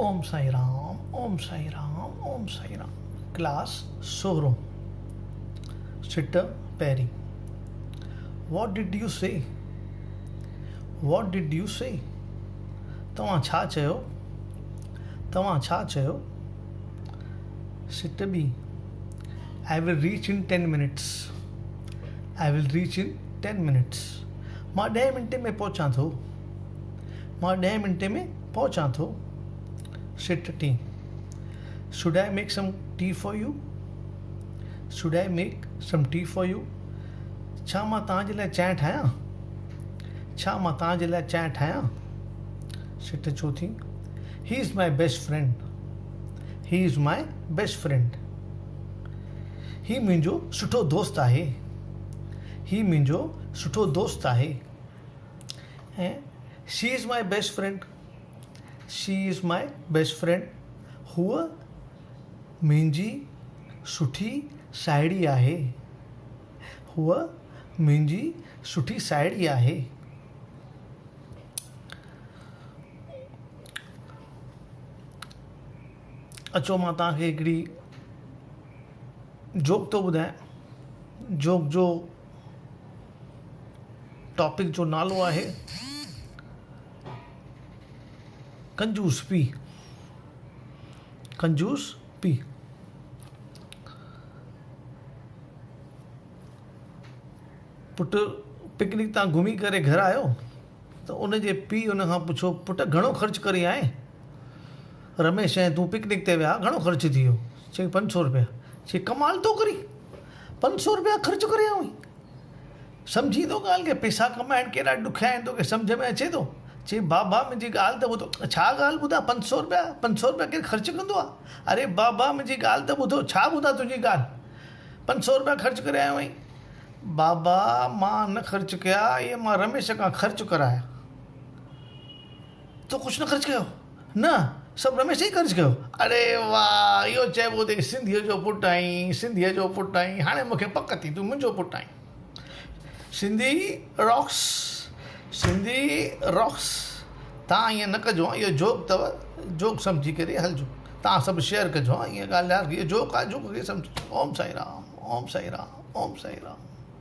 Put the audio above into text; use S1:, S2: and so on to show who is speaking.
S1: اوم سائين رام اوم سائين رام اوم سائين رام ڪلاس سورهون سٽ پهرين What did you say? What did you say? توهان ڇا چيو؟ توهان ڇا چيو؟ سٽ ٻي I will reach in 10 minutes. I will reach in 10 minutes. مان ڏهين منٽي ۾ پهچان ٿو. مان ڏهين منٽي ۾ پهچان ٿو. سٽ ٽين Should I make some tea for you? Should I make some tea for you? ڇا مان توهان جي لاء چانهه ٺاهيان؟ ڇا مان توهان جي لاء چانهه ٺاهيان؟ سٽ چوٿين He is my best friend. He is my best friend. هي منهنجو سٺو دوست آهي. هي منهنجو سٺو دوست آهي. ۽ She is my best friend. She is my best friend. هوء منهنجي سٺي ساهيڙي آهي. هوء منهنجي سٺي ساهيڙي آهي. اچو مان توهان کي هڪڙي جوڪ ٿو ٻڌايان. جوڪ جو ٽاپڪ جو نالو آهي ڪنجوس پيء ڪنجوس پيء پٽ پڪنڪ تان گهمي ڪري گهر آيو ته ان جي پيء ان کان پڇيو پٽ گهڻو خرچ ڪري آئين رميش ۽ تون پڪنڪ تي ويا گهڻو خرچ ٿي ويو چئي پنج سو روپيا چئي ڪمال ٿو ڪرين پنج سو روپيا خرچ ڪري آيو آهين سمجهين ٿو ڳالهه کي پئسا ڪمائڻ ڪيڏا ڏکيا آهن توکي سمجهه ۾ اچي ٿو چئي بابا منهنجي ڳالهه ته ٻڌو ڇا ڳالهه ٻڌان پنج سو روپيا پنج سو روپيا ڪير خرچ ڪندو آهي اري بابا منهنجي ڳالهه ته ٻڌو ڇا ٻڌان تنهنجي ڳالهه پنج سو روپيا خرچ ڪري آيو آهين بابا مان نه خرچ ڪيا اهي مان رميش کان خرچ ڪرايا تو ڪجهه نه خرچ ڪيو؟ نه، سڀ رميش ئي خرچ ڪيو. اڙي واهه، اهو چئبو اٿئي سنڌيء جو پٽ آهين، سنڌيء جو پٽ آهين، هاڻي مون کي پڪ ٿي تون منهنجو پٽ آهين. سنڌي راڪس، سنڌي راڪس، تان ائين نه ڪجو اهو جوڪ اٿو، جوڪ سمجهي ڪري هلجو. تان سڀ شيئر ڪجو ائين ڳالهه اهو جوڪ آهي، جوڪ کي سمجهجو. اوم سائين رام، اوم سائين رام، اوم سائين رام.